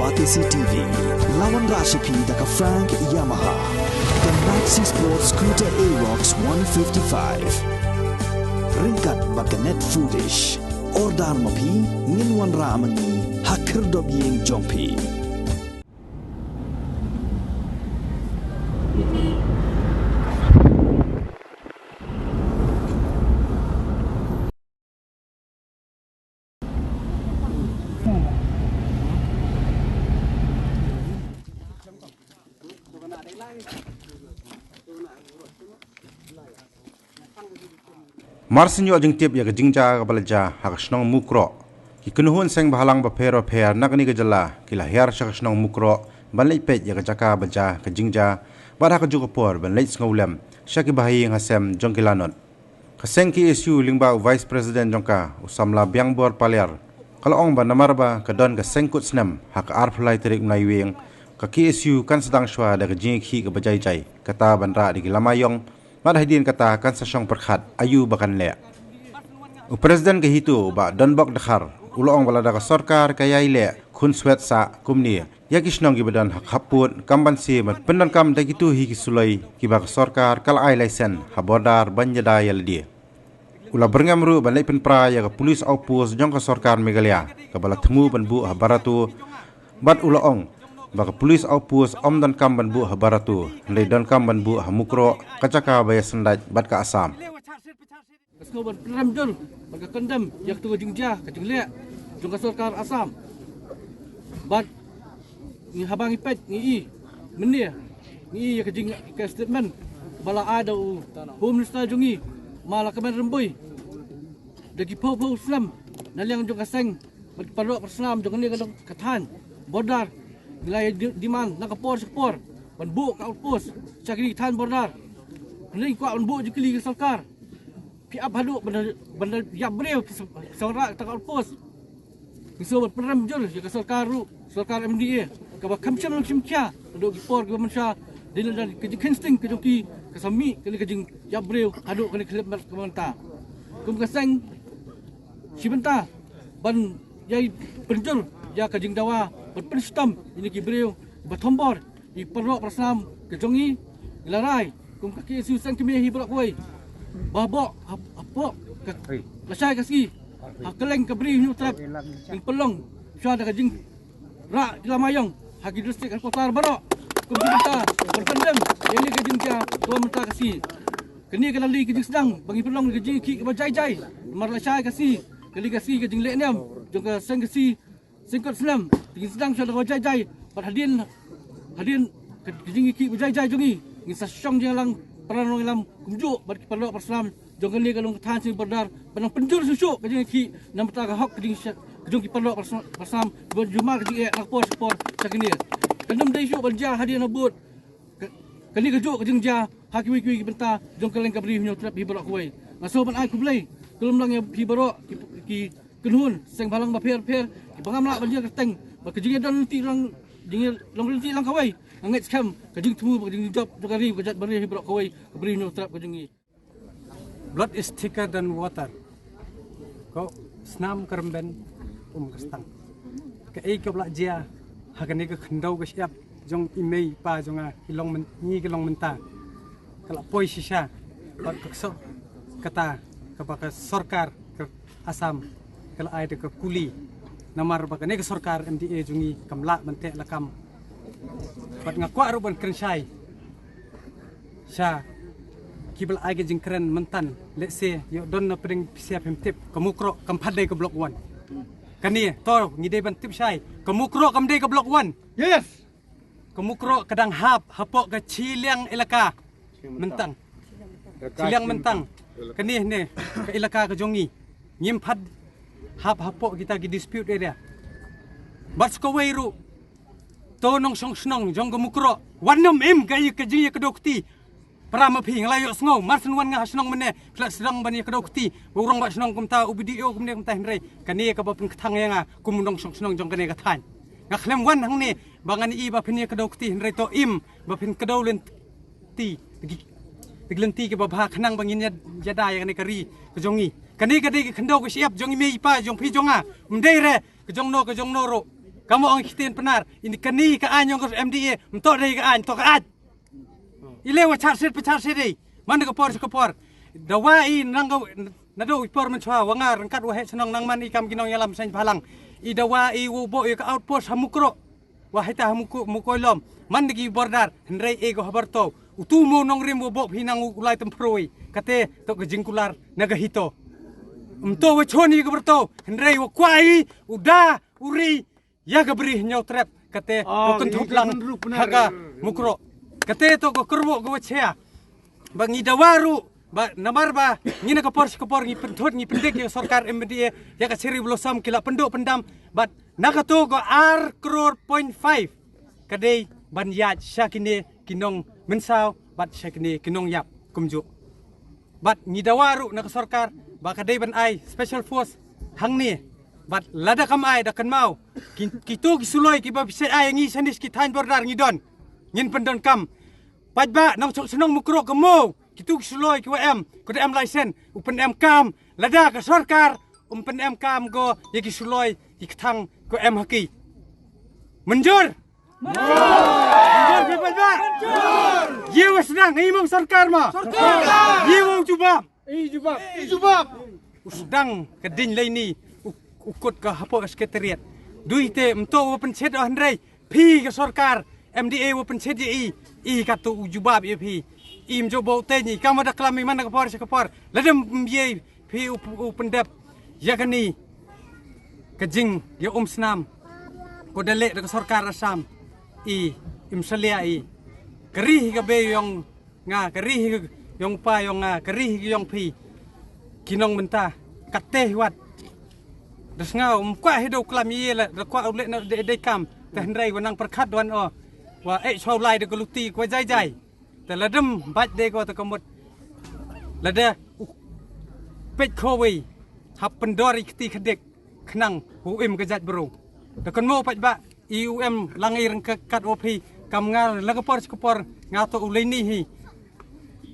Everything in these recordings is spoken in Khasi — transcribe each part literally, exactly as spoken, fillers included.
Batesi T V, la wanrah sha phi da ka Frank Yamaha, ka Maxi Sport Scooter Aerox one fifty-five. Ryngkat bad ka Net Foodish. Order ma phi, ngin wanrah ma ngi ha khyrdop ïing jong phi. Mar sien ïoh jingtip ïa ka jingjia kaba la jia ha ka shnong Mukroh, ki kynhun seng bhalang bapher bapher na kane ka jylla ki la hiar sha ka shnong Mukroh ban leit peit ïa ka jaka ba jia ka jingjia, bad ha kajuh ka por ban leit sngewlem sha ki bahaïing hasem jong ki lanot. Ka seng K S U lyngba u Vice President jong ka, u samla Biangbor Paliar, ka la ong ba namar ba ka don ka seng kut snem ha ka arphew lai tarik u Naiwieng, ka K S U kan sdang shuwa da ka jingïakhih kaba jai jai, kata ban rah da ki lama ïong, bad hadien kata kan sa shong pyrkhat aïu ba kan leh. U President ka HITO, u Bah Donbok Dkhar, u la ong ba lada ka sorkar ka ïai leh khunswet sah kumne ïa ki shnong kiba don ha khappud, kam banse ban pyndonkam da kito hi ki suloi kiba ka sorkar ka la ai laisen ha border ban ïada ïa lade. U la byrngem ruh ban leit pynpra ïa ka police outpost jong ka sorkar Meghalaya kaba la thmu ban buh ha Barato, bad u la ong ba ka police outpost ym donkam ban buh ha Barato, hynrei donkam ban buh ha Mukroh, ka jaka ba ïasyndait bad ka Assam. Ka sngew ban pynrem jur bad ka kyndem ïa kato ka jingjia, ka jingleh jong ka sorkar Assam. Bad ngi, haba ngi peit, ngi i mynne, ngi i ïa ka jing, ka statement ba la ai da u Home Minister jong ngi, Ma Lahkmen Rymbui. Da ki phew phew snem na liang jong ka seng bad paralok parasnam jong kane ka long ka thaiñ border, ngi la ïa di-, demand na ka por sha ka por ban buh ka outpost sha kine ki thaiñ border. Hynrei ngi kwah ban buh jingkylli ka sorkar, phi ap haduh ban da, ban da ïap briew ki sa, ki sa wanrah kata ka outpost. Ngi sngew ban pynrem jur ïa ka sorkar ruh, sorkar M D A, kaba kham shym nang shim khia naduh ki por kiba mynshuwa, dei na ka jingkheiñ sting ka jong ki, ka sa mih kane ka jingïap briew haduh kane ka khyllipmat kaba mynta. Kum ka seng, shi bynta ban ïai pynjur ïa ka jingdawa ban pynshitom ïa kine ki briew ba thombor ïa ki paralok parasnam ka jong ngi, ngi la rai kum ka K S U Seng Kmie Hi Baroh Kawei ba hapoh, hap-, hapoh ka lashai ka sngi, ha kylleng ka Bri Hynñiewtrep, ngin pynlong shuwa da ka jing rah ki lama ïong ha ki district headquarter baroh kum shi bynta ban pyndem ïa kane ka jingjia kaba mynta ka sngi. Kane ka la dei ka jingsdang ba ngi pynlong ka jingïakhih kaba jai jai namar lashai ka sngi ka dei ka sngi ka jinglehniam jong ka seng Khasi seng kot snem. Te ngin sdang shuwa da kaba jai jai bad hadien, hadien ka, ka jingïakhih kaba jai jai jong ngi, ngin sa shong jingïalang para nongïalam kumjuh bad ki paralok parasnam jong kane ka long ka thaiñ seng border ban nang pynjur shuh shuh ka jingïakhih na bynta ka hok ka jing, ka jong ki paralok parasnam, parasnam ban jumar ka jingeh na ka por sha ka por sha kane. Kan ym dei shuh ban jia hadien habud ka, kane kajuh ka jingjia ha kiwei kiwei ki bynta jong ka lyngkha Bri Hynñiewtrep Hi Baroh Kawei. Nga sngew ban ai khublei ka lum lang ïa phi baroh ki, ki kynhun seng bhalang bapher bapher kiba ngam lah ban jia kyrteng bad ka jingïadon lynti lang, jingïalong lynti lang kawei. Nga ngeit skhem ka jingthmu bad ka jingjop jong ka ri, ka jaitbynriew Hi Baroh Kawei, ka Bri Hynñiewtrep ka jong ngi. Blood is thicker than water. Ko snam ka rymben um ka stang. Kaei kaba la jia ha kane ka khyndew ka shyiap jong i mei i pa jong nga, ki long myn-, ngi ki long mynta, ka la poi shisha bad ka kso kata kaba ka sorkar ka Assam ka la ai da ka kuli. Namar ba kane ka sorkar M D A jong ngi kam lah ban teh lakam. Bad nga kwah ruh ban kren shai sha kiba la ai ka jingkren mynta, lehse ïoh don na pdeng phi sngap phim tip, ka Mukroh kam pat dei ka Block One. Kane to ngi dei ban tip shai, ka Mukroh kam dei ka Block One. Yes. Ka Mukroh ka dang hap hapoh ka Chilliang Elaka mynta. Chilliang mynta. Kane ne ka elaka ka jong ngi. Ngim pat hap hapoh kita ki dispute area. Bad sa kawei ruh, to nongshong shnong jong ka Mukroh, wan nym im ka, ka jingïakdew kti. Para ma phi, nga la ïohsngew mar shen wan nga ha shnong mynne, phi la sdang ban ïakdew kti ba u rangbah shnong kumta, u B D O kumne kumta, hynrei kane kaba pynkthang ïa nga kum u nongshong shnong jong kane ka thaiñ. Nga khlem wan hangne ba ngan ïohi ba phin ïakdew kti, hynrei to im ba phin kdew lynti da ki, da ki lynti kiba bha khnang ba ngin ïa, ïada ïa kane ka ri ka jong ngi. Kane ka dei ka khyndew ka shyiap jong i mei i pa jong phi jong nga, ym dei re ka jong no ka jong no ruh. Ka mo ong ktien Pnar, ini kani ka aiñ ong ka M D A, mto dei ka aiñ, to ka aiñ. Ile wa char sit pa char sit dei. Man ka por ka por. Da wa i nang ka na do i por man chwa wa nga rangkat wa he chnong nang man i kam ki nongïalam seng phalang. I da wa i wo bo i ka outpost ha Mukroh. Wa hita ha Muko Mukoilom. Man ki border hynrei e go habar to. Utu mo nongrim wo bo phi nang u lai tem phroi. Kate to ka jingkular na ka hito. Mto wa choni ka berto hynrei wa kwai u da u ri ya ka bri hynñiew trep kate Oh, ko kynthop i lang kynrup na ha ka Mukroh. Kate to ko kyrwoh ko wachia. Ba ngi dawa ruh ba namar ba ngi na ka por ka por ngi pynthut ngi pyndik ya sorkar M D A ya ka Cherry Blossom ki la pynduh pyndam bad na ka to ko ar crore point five ka dei ban ïaid sha kine ki nong mynsaw bad sha kine ki nong ïap kumjuh. Bad ngi dawa ruh na ka sorkar ba ka dei ban ai special force hangne. Bad lada kam ai da kynmaw ki kitu ki suloi ki ba pisa ai ngi sanis ki thain border ngi don. Ngin pyndon kam. Pajba nang chok senong Mukroh ka mo kitu ki suloi ki wa em ko da em license u pyndem kam lada ka sorkar um pyndem kam go ya ki suloi ki kthang ko em haki. Mynjur. Mynjur phi pajba. Ye wa sdang i mong sorkar ma. Ye wa u jubab. I jubab. I jubab. U sdang ka ding laini u u kut ka hapoh sekretariat. Dui te mto wa pynchet o hynrei phi ka sorkar M D A wa pynchet ya i i ka tu u jubab ya phi. I mjo bo te ni kam wa da klam i man ka por sa ka por. Ladem ye phi u u pyndep ya kani ka jing ya um snam ko da leh da ka sorkar Assam i im salia i. Ka ri hi ka be yong nga ka ri hi yong pa yong nga ka ri hi yong phi. Ki nong mynta kate hi wat da sngaw um kwah hi do klam i la da kwah u leh na de de kam. Te hynrei wa nang pyrkhat wan o wa eh chwa u lai da ka luti kwa jai jai. Te ladem bad de ko te ka mut lada u peit khawei hap pyndor i kti khadik khnang u im ka jait bru. Da kan mo peit ba i u em lang i rang ka kat o phi kam nga la ka por ka por nga to u lei ni hi.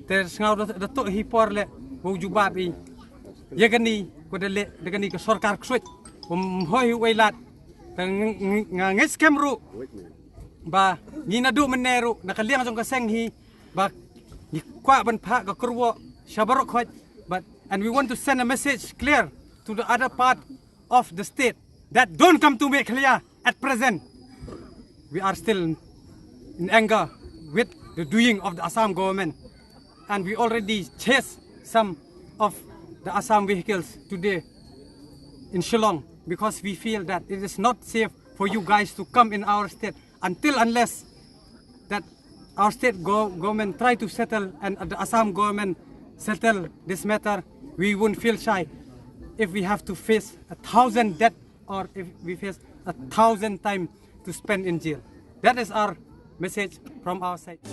Te sngaw da da to hi por le u jubab i ya kani ko da le da kani ka sorkar ksuit um hoi u ei lat. Te ng- ng- nga ngei skem ru ba ngi na du mynne ru na ka liang jong ka seng hi ba ngi kwah ban pha ka kyrwoh sha barok khot. But and we want to send a message clear to the other part of the state that don't come to Meghalaya at present. We are still in anger with the doing of the Assam government, and we already chased some of the Assam vehicles today in Shillong because we feel that it is not safe for you guys to come in our state until unless that our state go- government try to settle and the Assam government settle this matter. We won't feel shy if we have to face a thousand death or if we face a thousand time to spend in jail. That is our message from our side.